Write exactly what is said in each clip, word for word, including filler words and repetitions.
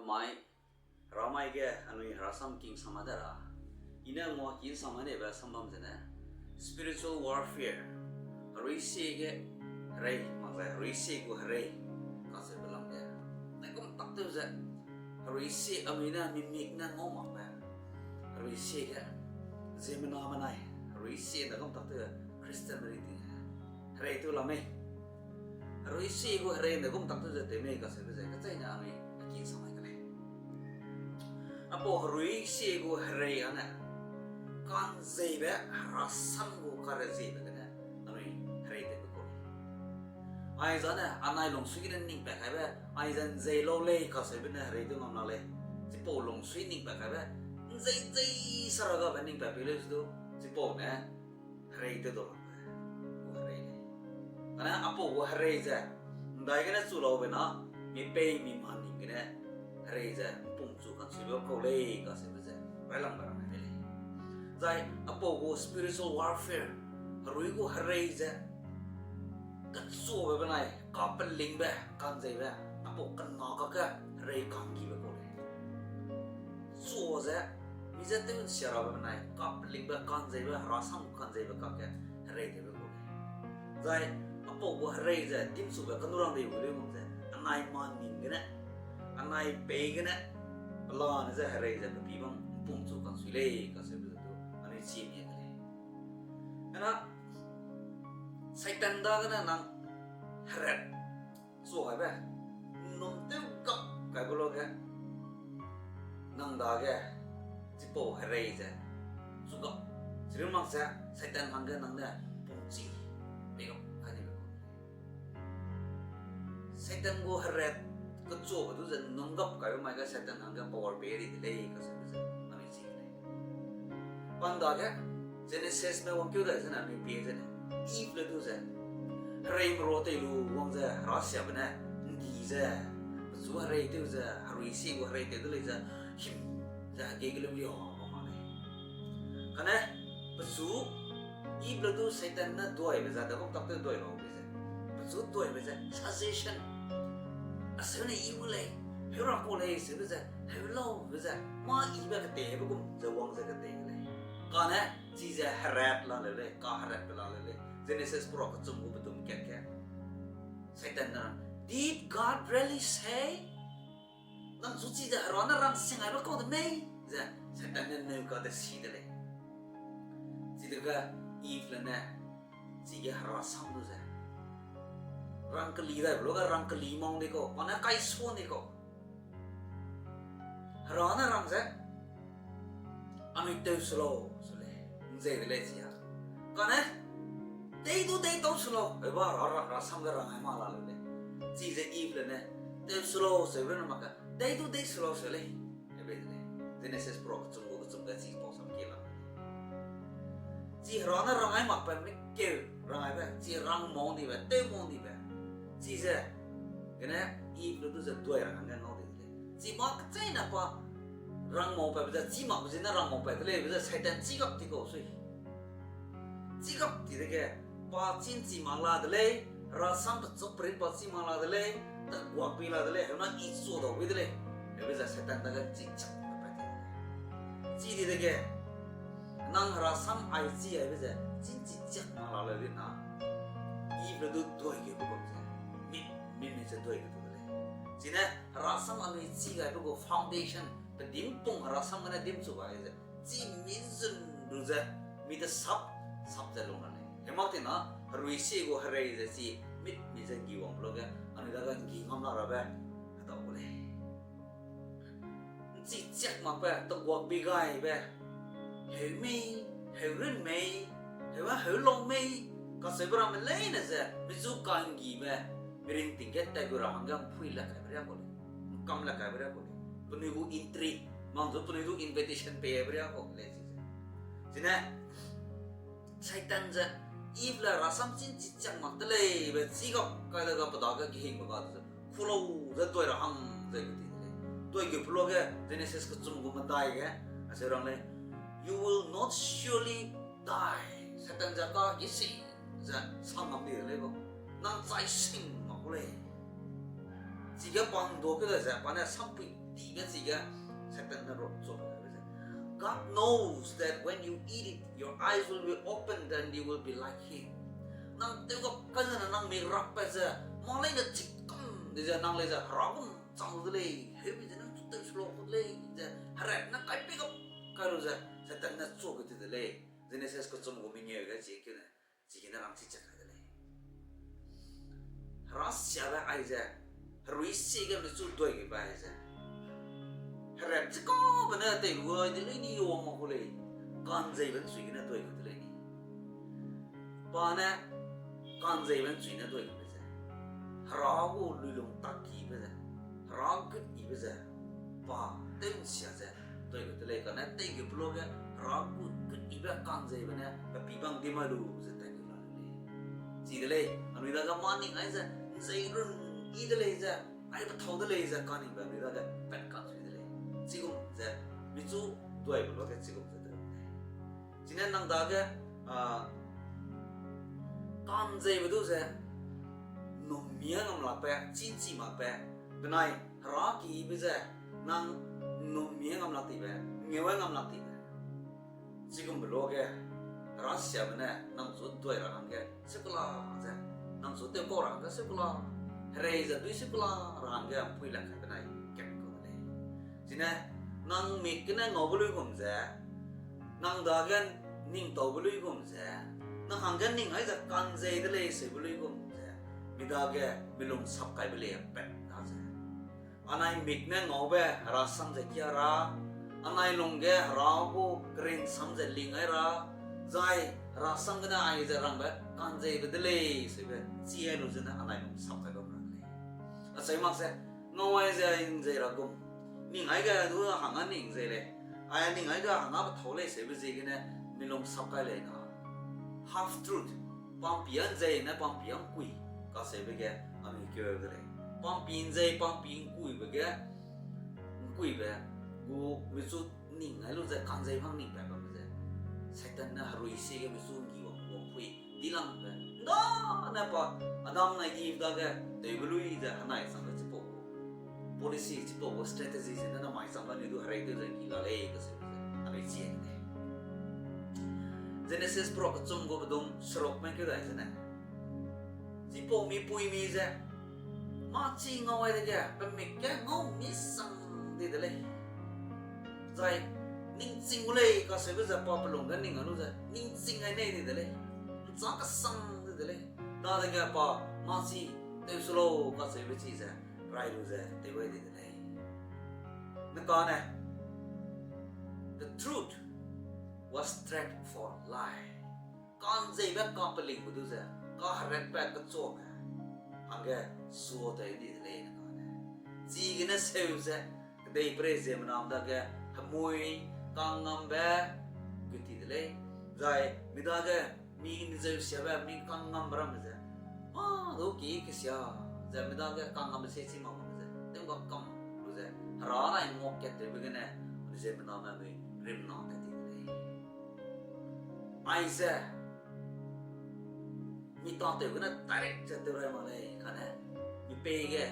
Mai, Hera mai ge anui Hera sam king sama de ra. I ne ngua king sama nebe sam bam zene, spiritual warfare, herui sie ge herei, mak zai herui sie gu herei, kacheube lam ge, nai kum tak tew ze, herui sie anui ne mimik ne ngau makbe, herui sie ge, ziemmena benai, herui sie ne kum tak tew ze Christian ringting he, herei tew la mei. Herui sie gu herei ne kum tak tew ze tew mei kacheube ze kecheîne anui a king samai ke lei. Apau herui sie gu herei ane, ka'nzeibe, Hera sam gu kareziebe gene, anui herei tewbe kau lei. Aizane anai lungsui gene ning pat kaibe, aize ’nzei lau lei kacheube ne herei tew ngam la lei. Chipau lungsui ning pat kaibe, ’nzei ’nzei sara gabe ning pat pei leu ze du, chipau ne herei tew dau lambe gu herei lei. Kane apau gu herei ze, ’ndaigene chu laube na, mi pei mi maning gene, herei ze ’mpung chu ka'nsuibe kau lei kacheube ze railangbe rang de lei. Zai apau gu spiritual warfare, herui gu herei ze, kechuabe benai kapelingbe, ka'nzeibe, apau kena kakge herei ka'nggibe kau lei. Chua ze, mi ze tew ’nsia rabe benai kapelingbe, ka'nzeibe, Hera sam ka'nzeibe kakge herei tewbe kau lei. Zai apau gu herei ze, dimchube kenu rang dei gu lei mak ze, anai maning gene, anai pei gene, pelane ze herei ze pe pi bam ’mpung chu ka'nsui lei kacheube ze du, anui chî mie de lei. Ena, Satan dagene nang heret chu kaibe, ’nnum tew gap kaibe luage, nang dage chipau herei ze chu gap, chirun mak ze Satan hangge nang ne pungchi pei gap kai ni be kau lei. Satan gu heret kechuabe du ze ’nnum gap kaibe mai ge Satan hangge power pei di de lei kacheube ze anui chî de lei. Pa ’ndage, Genesisme wangkeu dai zene anui pie zene, Eve le du ze, herei merua tei lu wang ze Hera siabe ne ’ndi ze, pechu herei tew ze, herui sie gu herei tew de lei ze, him ze hegei ge leu lia bam mak lei. Kane, pechu, Eve le du Satan ne duaibe ze, dagum tak tew duai lau be ze, pechu duaibe ze suggestion, aseu ne i gu lei, heu ra kau lei seube ze, heu laube ze, mâ ibe keteihebe gum ze wang ze ketei de lei. Kane, chize heret la leu lei, kaheretbe la leu lei. Genesis pura kechum gu pedum kat ge, Satan ne, Did God really say? Nang chu chize Hera ne rang sing aibe kau de mei? Ze Satan ne neu ka de si de lei. Chidege Eve le ne, chige Hera sam du ze, rang keli daibe luage rang keli mang di kau, pa ne kaisuan di kau. Hera ne rang ze, anui tew se lau, se lei, ’nzei de lei chi a. Kane, dei du dei tau se lau, eba Hera, Hera, Hera sam ge rang ai ma la leu lei. Chize Eve le ne, tew se lau, seube ne mak ka, dei du dei se lau, se lei. Ebe de lei. Genesis pura kechum gu kechum ge chi pau sam kie la. Chi Hera ne rang ai makbe mikeu rang aibe, chi rang mau nibe, tew mau nibe. Chize, gene Eve le du ze duai ra hangge ngau di de lei. Chi mak kecheîne pa rang mau pat be ze, chi makbe zene rang mau pat de lei, be ze Satan chî gap ti kau sui. Chî gap ti dege, pa chî ’nchi mak la de lei, Hera sam pechuk perin pa chî mak la de lei, teguak pei la de lei, heuna i chua dau bei de lei. Hebe ze Satan dage ’nchi chak pat ti de lei. Chi di dege, nang Hera sam ai chî aibe ze, chî ’nchi chak mak la leu di na, Eve le du duai gebe gum ze, mi, mi, mi ze duai ge tu de lei. Chine, Hera sam anui chî gaibe gu foundation, pe dimpung Hera sam gene dimchu gai ze, chi mi zun lu ze, mi de sap, sap ze lung ra lei. Hemak tina, herui sie gu herei ze chi mit mi ze ’nggi wang luage, anui dage ’nggi ngam la rabe, hedau gu lei. ’Nchi chiak makbe, teguak bi gaibe, heu mei, heu run mei, heu a heu lau mei, kacheube ramme leine ze, michu ka'nggibe, miringting ge tat gu ra hangge ’mpui le kaibe ria kau lei, ’ngkam le kaibe ria kau lei, penui gu entry, mang zu penui du invitation peibe ria kau lei chize. Chine, Satan ze, Eve le Hera sam chî ’nchi chiak mak de lei be chî gap kai dage pe dage kehingbe ga ze, ku lau ze duai ra hang ze gu ti de lei. Duai gu pe luage Genesis kechum gu medai ge, acheu rang lei, You will not surely die. Satan ze ka gisi ze sang ngam di de lei gu. Nang chai sing mak gu lei. Chige pa ’nduâ keu da ze, pa ne sampui tibe chige Satan ne rok chua keu da ze. God knows that when you eat it, your eyes will be opened and you will be like him. Nang tew gap kai zene nang mi rakpat ze, mâ leine chikam de ze, nang lei ze Hera gum chang lu de lei, heube ze nang chu tew selo ku de lei, ze Hera ne kai pei gap kai lu ze, Satan ne chua keu ti de lei. Jenesis kechum gu mengeu ge chikeu ne, chigene rang chi chak kai de lei. Hera siabe aize, herui sie ge mechu duai gebe aize, Hera chikabe ne tei lu ai de lei ni wang mak ku lei, ka'nzeibe ’nchui gene duai gu de lei ni. Pa ne ka'nzeibe ’nchui ne duai gube ze, Hera gu luilung tak kibe ze, Hera gut yibe ze, pa tew ’nsia ze duai gu de lei, kane tei gube luage Hera gu gut yibe ka'nzeibe ne pe pî bang di mai lu ze tei gu la lu lei. Chi de lei, anui dage mâ ning ai ze, ’nzei run yi de lei ze, ai pe thâu de lei ze kaningbe anui dage pat ka'nsui de lei. Chigum ze, michu duaibe luage chigum ze de lei. Chine nang dage, a, ka'nzeibe du ze, ’nnum mie ngam lakbe, chî ’nchi makbe, benai Hera kibe ze, nang ’nnum mie ngam lak tibe, ngeu ai ngam lak tibe. Chigumbe luage, Hera siabe ne nang chu duai ra hangge, sikula ze, nang chu tewkau ra hangge, sikula, herei ze dui sikula ra hangge, ’mpui lak kai benai kat kau de lei. Chine, nang mik gene ngaube luigum ze, nang dage ningtaube luigum ze, nang hangge ning ai ze ka'nzei de lei seube luigum ze, mi dage milung sap kaibe lei pat da ze. Anai mik ne ngaube herasam ze kia ra, anai lungge Hera gu kerinsam ze ling ai ra, zai herasam gene ai ze rangbe ka'nzeibe de lei seube chi ai lu zene anai lung sap kai bam ra de lei. Acheu mak ze, ngau ai ze ’nzei ra gum, ning ai ge du hangge ning zei lei, ai ning ai ge hangge pe thâu lei seube ziegene milung sap kai lei na. Half truth, pampi â ’nzei ne pampi â ’ngkui, kaseube ge anui keu de lei. Pampi ’nzei, pampi ’ngkuibe ge, ’ngkuibe gu michu ning ai lu ze ka'nzei hang ning pat bamme ze, Satan ne herui sie ge michu ’nggi wang wang pui dilangbe, ’nda ne pa Adam nai Eve dage tewbe lui ze henai changbe chipau gu policy, chipau gu strategy ze ne namai changbe anui du herei tew ze ’nggi la lei kaseube ze anui chi de lei. Jenesis pera kechum gu pedum seruk me keu dai zene, chipau mipuimi ze mâ chi ngau ai dege pe mik ge ngau mi sang di de lei. Zai ningching gu lei kaseube ze pa pe lungge ning a lu ze ningching ai nei di de lei. ’Nchâ kesang di de lei. Dadege pa mâ chi tew se lau kaseube chi ze rai lu ze tew ai di de lei. Nekane, the truth was traded for lie. Ka'nzeibe kapelingbe du ze, kaheratbe kechuame hangge zuatei di de lei nekane. Chigene seu ze, kedeiperei ziemmename dage hemui kangngambe gut ti de lei. Zai mi dage mi mizeu siabe mi kangngambe ramme ze, mâ du ki kesia ze mi dage kangngambe sie chi mak bamme ze tew ga kam lu ze, Hera nai nguak kat tewbe gene, ziemmename anui rimna tat ti de lei. Aize mi tâtew gene direct ze tew rai mak lei kane, mi pei ge,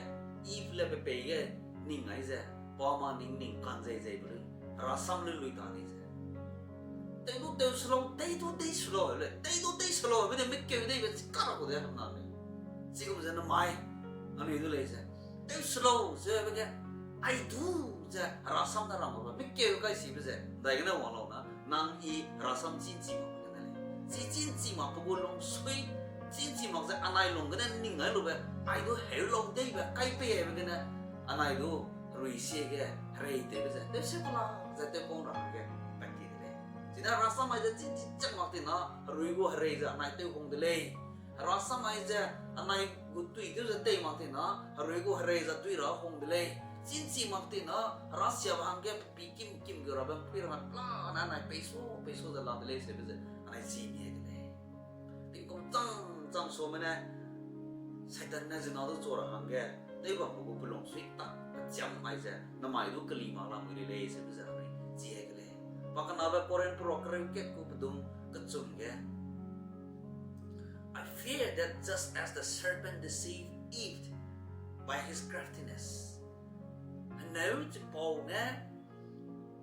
Eve le pe pei ge ning ai ze, pa ma ning ning ka'nzei zeibe lui, herasam lui lui ta di ze, tew du tew se lau, dei du dei se lau le, dei du dei se lau be de mikeu deibe chi kara ku de hemna lei. Chigum ze namai, anui du lei ze, tew se lau zebe ge, ai du ze herasam ne rang ba, mikeu kai sibe ze ’ndaigene wang lau na, nang i herasam chî ’nchi mak gene lei. Chi chî ’nchi makbe gu lungsui, chî ’nchi mak ze anai lung gene ning ai lube, ai du heu lau deibe kai pei aibe gene, anai du herui sie ge hereitewbe ze tew se kula ze tew kang ra hangge pat ti de lei. Chine herasam ai ze chî ’nchi chak mak ti na, herui gu herei ze anai tew hung de lei. Herasam ai ze anai gu tui tew ze tei mak ti na, herui gu herei ze tui ra hung de lei. Chî ’nchi mak ti na, herasiabe hangge pepi kim kim ge rabe ’mpui ramme pelane anai peisu peisu ze la de lei seube ze anai chi mi de lei. Tingkum chang chang suame ne, Satan ne zena du chua ra hangge, tew bambe gu pelungsui tak pechiam ai ze namai du keli mak lamui lei lei seube ze anai chi de lei. Pakenabe Korinth perua kereu kat gu pedum kechum ge, I fear that just as the serpent deceived Eve by his craftiness. Heneu chipau ne,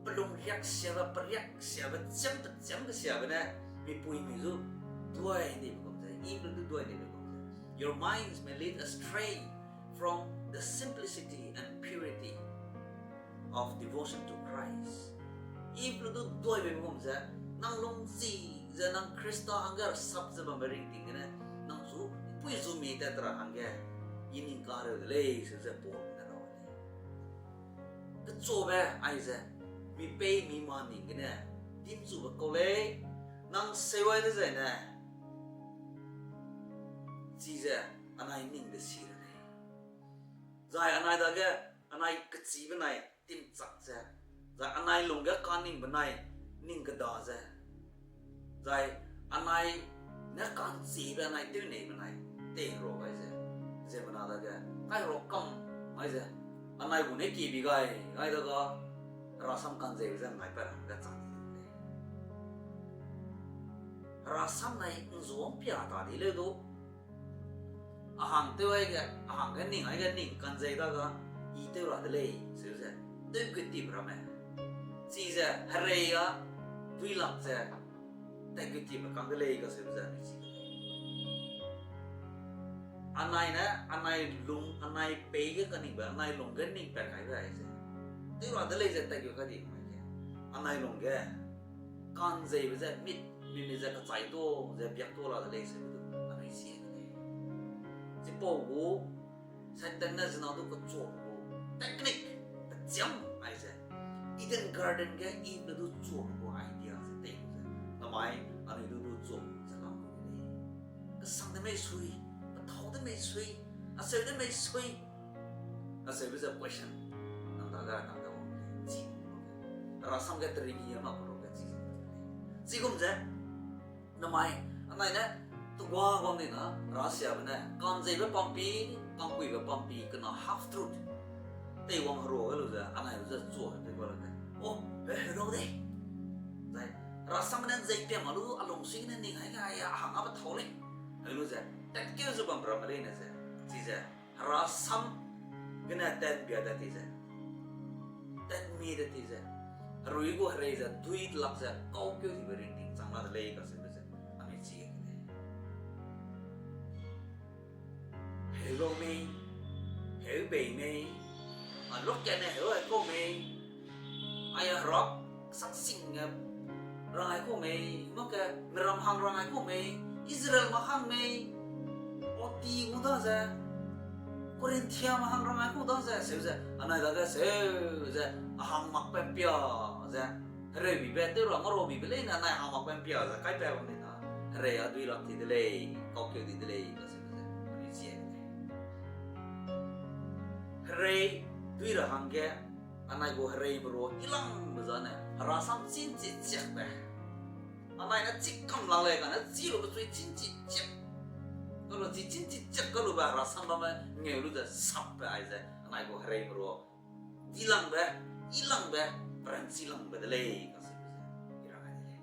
pelung riaksiabe, periaksiabe, chiam pe chiam kesiabe ne, mipuimi zu duai nibe gum ze, Eve lu du duai nibe gum ze. Your minds may lead astray from the simplicity and purity of devotion to Christ. Eve lu du duaibe gum ze, nang lungchi ze nang Khrista hangge sap ze bambe ringting gene, nang zu pui zu mi tat ra hangge, i ning kareu de lei, se ze Paul ne rau lei. Kechuabe aize, mi pei mi ma ning gene, timchube kau lei, nang seuai dezaine, chize anai ning de si de lei. Zai anai dage, anai kechibe nai timchak ze, zai anai lungge kaningbe nai ning keda ze, zai anai ne ka'nchibe anai tewneibe nai tei ra gai ze, ziemmena dage kai ra kam gai ze, anai gu ne kibi gai, gai dage, herasam ka'nzeibe ze ngai pat ra hangge chang di de lei. Herasam nai nzuang pia ta di leu du. A hang tew aige, a hangge ning aige ning ka'nzei dage, i tew ra de lei, seu ze, tew getibe ramme. Chize, herei a, duilak ze, tat getibe kang de lei kaseube ze anui chi de lei. Anai ne, anai lung, anai pei ge kaningbe, anai lungge ning pat kaibe aize, tew ra de lei ze tat gu kadi mai ge. Anai lungge, ka'nzeibe ze mit, mi mi ze kachai du, ze biak du la de lei seube du, anui chi de lei. Chipau gu, Satan ne zena du kechua gu technique, pechiam aize, Eden Garden ge Eve ne du chua gu idea ze tei lu ze, namai anui du du chua ze lam gu de lei. Kesang de mei sui, pethâu de mei sui, aseu de mei sui, aseube ze question, nang dage nang de wang lei, chi, herasam ge teringi a mak lu ge chi ze lei. Chigum ze, namai, anai ne, tegua bam di na, herasiabe ne, ka'nzeibe pampi, ka'ngkuibe pampi, kena half truth teiwang herua ge lu ze, anai lu ze chua de gu la ne. O, he, he, lau de. Zai, herasam ne nzei pia ma lu, a lungsui ne ning aige, a hang a pethâu lei. Ai lu ze, tatkeu ze bam ramme leine ze, chize, herasam gene tatbia de ti ze, tatmi de ti ze, herui gu herei ze, dui lak ze, kaukeu dibe ringting chang la de lei kaseube ze, anui chi de lei. Heu lau mei, heu bei mei, a lok kane heu ai kau mei, aia herak saksing ge rang ai kau mei, mak ke meram hang rang ai kau mei, Israel mak hang mei, Oti gu da ze, Korinthia mak hang rang ai kau da ze, seu ze, anai dage seu ze, a hang mak pe mpia ze, hereu bibe, tew ra ma rau bibe leine anai hang mak pe mpia ze, kai pe bam di na, herei a dui lak ti de lei, kaukeu di de lei, kaseu ze, anui chi de lei. Herei dui ra hangge, anai gu herei merua ilangbe zane, herasam chinchi chiakbe. Anai ne chi kam lak lei kane chi lube chui chinchi chiak. Kalu chi chinchi chiak kalube herasam bamme ngeu lu ze sapbe aize, anai gu herei merua dilangbe, ilangbe, peranchi langbe de lei, kaseube ze, i rang ai de lei.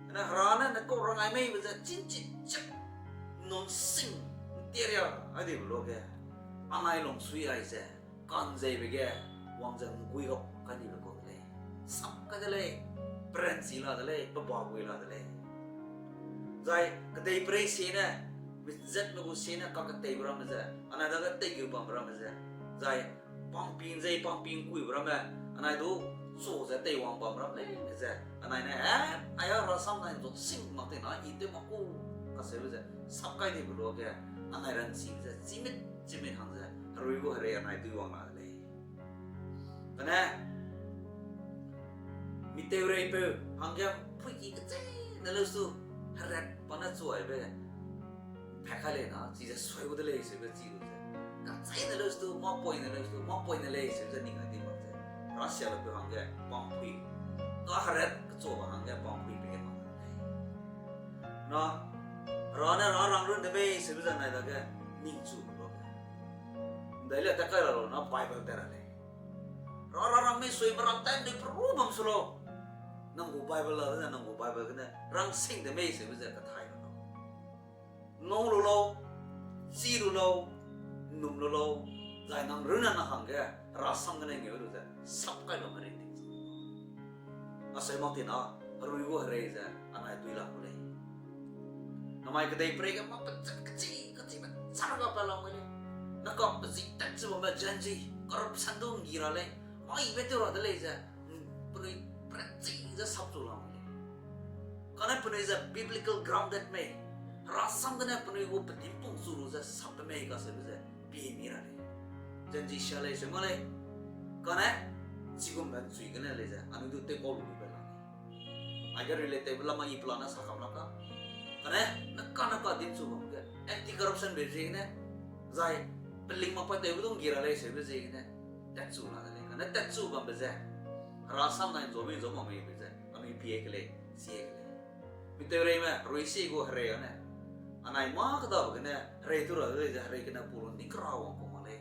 Ane hera ne ne kau rang ai meibe ze chinchi chiak, nungsing, nteria, ai dibe luage, anai lungsui aize, ka'nzeibe ge, wang ze ngui gap kai dibe kau de lei. Sap kai de lei, peranchi la de lei, pebagui la de lei. Zai kedeiperei siene, mizatme gu siene kaketeibe ramme ze, anai dage teigeu bambe ramme ze, zai pangpi nzei pangpi ngkuibe ramme, anai du chu ze teiwang bam ram leine ze, anai ne, eh, aia herasam nai nzot sing mak teina i tew mak ku, kaseube ze, sap kai dibe luage, anai ranchibe ze, chimit chimit hang ze, herui gu herei anai dui wang la de lei. Kane, mi teureipeu hangge puiki kecheîne leu su, heret pa ne chuaibe, phat kai lei na, chize sui gu de lei seube chi lu ze. Kacheîne leu su, mâ poine leu su, mâ poine lei seube ze ning ai di mak ze. Herasialepeu hangge pampui, kaheret kechuabe hangge pampuibe ge mak lei. Na, hera ne hera rang run de mei seube ze nai dage, ningchu lu ge. Ndai le tat kai ra lau na Bible tat ra lei. Hera, hera rang mei sui merang tai ndui peru bam su lau. Nang gu Bible la gene, nang gu Bible gene, rang sing de mei seube ze kathai ra lau. Ngau lu lau, chi lu lau, num lu lau, zai nang runne na hangge, herasam gene ngeu lu ze, sap kai bamme ringting chang. Aseu mak tina, herui gu herei ze, anai dui lak gu lei. Namai kedei preiga mâ pechat kechi, kechibe char ga pa lamui lei. Naka pezi tat chu bamme Gen Z, corruption du nggi ra lei. Maibe tew ra de lei ze, penui prechat ze sap chu lamui lei. Kane penui ze biblical grounded mei. Herasam gene penui gu pedîm pung chu lu ze sapbe mei kaseube ze, pie mi ra lei. Gen Z sia lei seu ma lei. Kane, chigumbe nchui gene lei ze, anui du tewkau lu be la lei. Aige relatable lamai i pelane sa kam la ka. Kane, naka naka dim chu bam ge, anti corruption be ziegene, zai, peling mak pa tewbe du nggi ra lei seube ziegene, tat chu la de lei. Kane tat chu bambe ze, herasam nai nzau mi nzau mak mei be ze, anui pie ke lei, sie ke lei. Miteureime, herui sie gu herei ane. Anai mâ kedabe gene, herei tu ra de lei ze, herei gene pulun ding kera wang ku mak lei.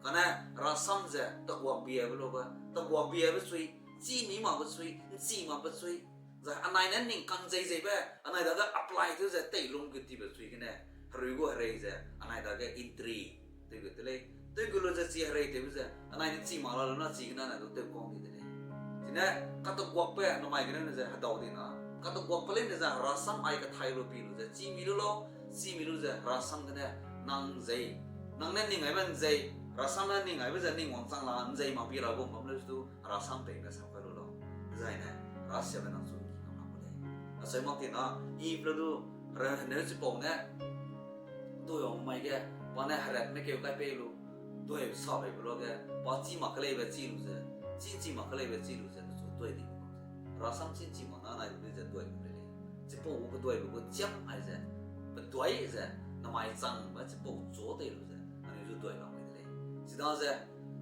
Kane, herasam ze, taguak biabe lube, taguak biabe chui, chî mi makbe chui, nchi makbe chui. Zai anai ne ning kang zei zeibe, anai dage apply tew ze teilung gu tibe chui gene, herui gu herei ze, anai dage entry tew gu de lei. Tew gu lu ze chi herei tewbe ze, anai ne chi mak la lu na chi gene anai du tewkau di de lei. Chine, kataguakbe namai gene ne ze hedau di na. Kataguakbe leine ze herasam ai kathai lu pi lu ze, chi mi lu lau, chi mi lu ze herasam gene nang zei. Nang ne ning aibe nzei, herasam ne ning aibe ze ning wangchang la nzei mak pi ra gum bam leu du, herasam peibe sap kai lu lau. Dezaine, herasiabe nang chu ngki kam la gu lei. Aseu mak tina, i pe lu du, hera heneu chipau ne, duiwang mai ge, pa ne heratme keu kai pei lu, duibe sa beibe luage, pa chî mak keleibe chî lu ze, chî nchi mak keleibe chî lu ze, pechu dui di. Herasam chî nchi mak na nai lu ze dui gu lei lei. Chipau gu peduibe gu chiam ai ze, peduai ze, namai changbe chipau chu tei lu ze, anui zu dui la mai de lei. Chidaze,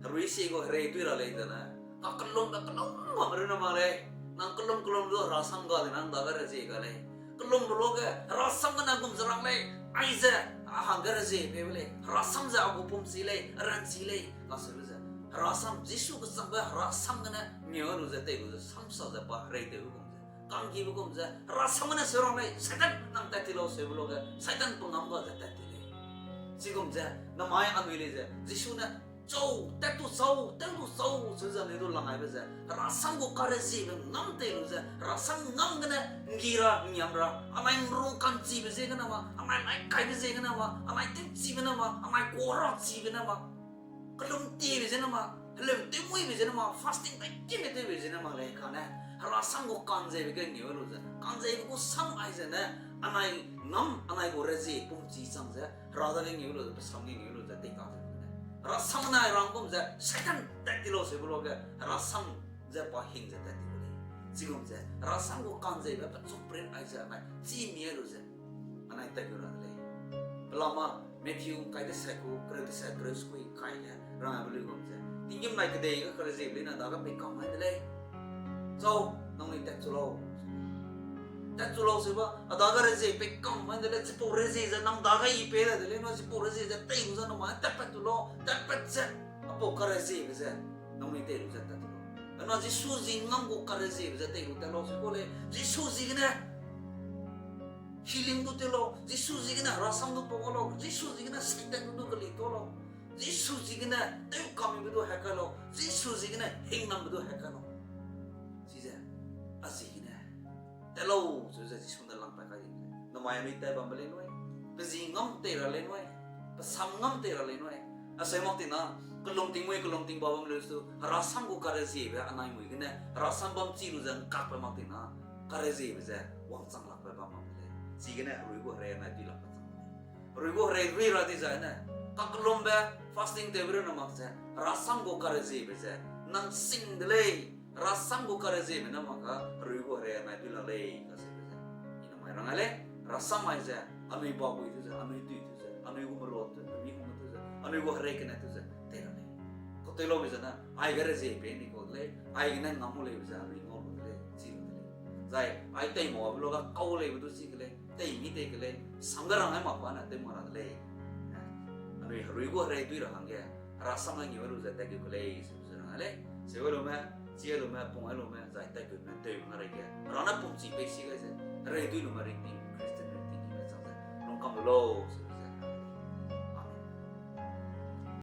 herui sie gu herei dui ra lei zene, kakellumbe kellum bam runne mak lei. Nang kellum kellum du herasam ga de nang dage rezie ga lei. Kellum lu luage, herasam gene gum ze rang lei, aize, a hangge rezie peibe lei. Herasam ze a gu pum chi lei, a ran chi lei, kaseube ze. Herasam, Jisu kechangbe herasam gene ngeu lu ze tei lu ze, samsa ze pa herei tewbe gum ze, kanggibe gum ze, herasam gene seu rang lei, Satan nang tat ti lau seube luage, Satan pe ngam ga ze tat ti lei. Chigum ze, namai anui lei ze, Jisu ne, chau, tat tu chau, tew tu chau, seu ze anui du lang aibe ze, herasam gu kareziebe ngam tei lu ze, herasam ngam gene nggi ra, ngiam ra, anai nrung ka'nchibe ziegene ma, anai lai kaibe ziegene ma, anai tewchibe ne ma, anai kuara chibe ne ma. Kellum tiebe zene ma, helum tewmuibe zene ma, fasting bai kime tewbe zene ma lei kane, herasam gu ka'nzeibe ge ngeu lu ze, ka'nzeibe gu sam ai zene, anai ngam, anai gu rezie pum chi chang ze, hera dage ngeu lu ze, pe sam ge ngeu lu ze, tei ta ze lu ne. Herasam nai rang gum ze, Satan tat ti lau seube luage, herasam ze pa hing ze tat ti lu lei. Chigum ze, herasam gu ka'nzeibe pechu prin ai ze anai, chi mi lu ze anai tat gu ra de lei. Pelama Matthew kai deset ku, kereu deset, kereu sekui kai ge rang aibe luigum ze, tinggîm nai kedei ge kareziebe leine dage peikam mai de lei. Chau, nangnui tat chu lau. Tat chu lau seba, a dage rezie peikam mai de lei, chipau rezie ze nang dage i pei de lei, na chipau rezie ze tei lu ze nang ma tatpat tu lau, tatpat ze, apau kareziebe ze, nangnui tei lu ze tat tu lau. Ana Jisu zi ngam gu kareziebe ze tei lu tat lau se ku lei, Jisu ziegene healing du tew lau, Jisu ziegene herasam du pau lau, Jisu ziegene Satan du keli tuâ lau, Jisu ziegene tewkamibe du hekkai lau, Jisu ziegene hingnambe du hekkai lau. Chize, a ziegene tat lau, chize Jisu ne lang pat kai di. Namai anui tat bambe lei nui, pe zi ngam tei ra lei nui, pe sam ngam tei ra lei nui. Aseu mak tina, kelum tingmui kelum tingba bam leu su, herasam gu kareziebe anai mui gene herasam bam chi lu ze ngkakbe mak tina, kareziebe ze wangchang lakbe bam bam de lei. Chigene herui gu herei anai dui lakbe chang de lei. Herui gu herei rui ra dizai ne, kakellumbe fasting tewbe rune mak ze, herasam gu kareziebe ze nang sing de lei, herasam gu kareziebe ne mak ka herui gu herei anai dui lak lei kacheube ze, i namai rang ai lei. Herasam ai ze, anui babui tew ze, anui dui tew ze, anui gu melo tew, anui gu me tew ze, anui gu herei kene tew ze tei ra lei. Kau tei laube zene, aige rezie pei ni kau de lei, aigene ngam mu leibe ze anui ngau lu de lei, chi lu de lei. Zai ai tei mabe luage kau leibe du chi ke lei, tei mi tei ke lei, samge rang ai mak pa ne tew ma ra de lei. Anui herui gu herei dui ra hangge, herasam ne ngeu lu ze tat keu ke lei, seube ze rang ai lei. Seube lume, chi ai lume, pung ai lume, zai tat keu me tewbe na reige, hera ne pum chi pei si gai ze, herei dui lume ringting, Christian ringting ki me chang ze lungkam lu lau.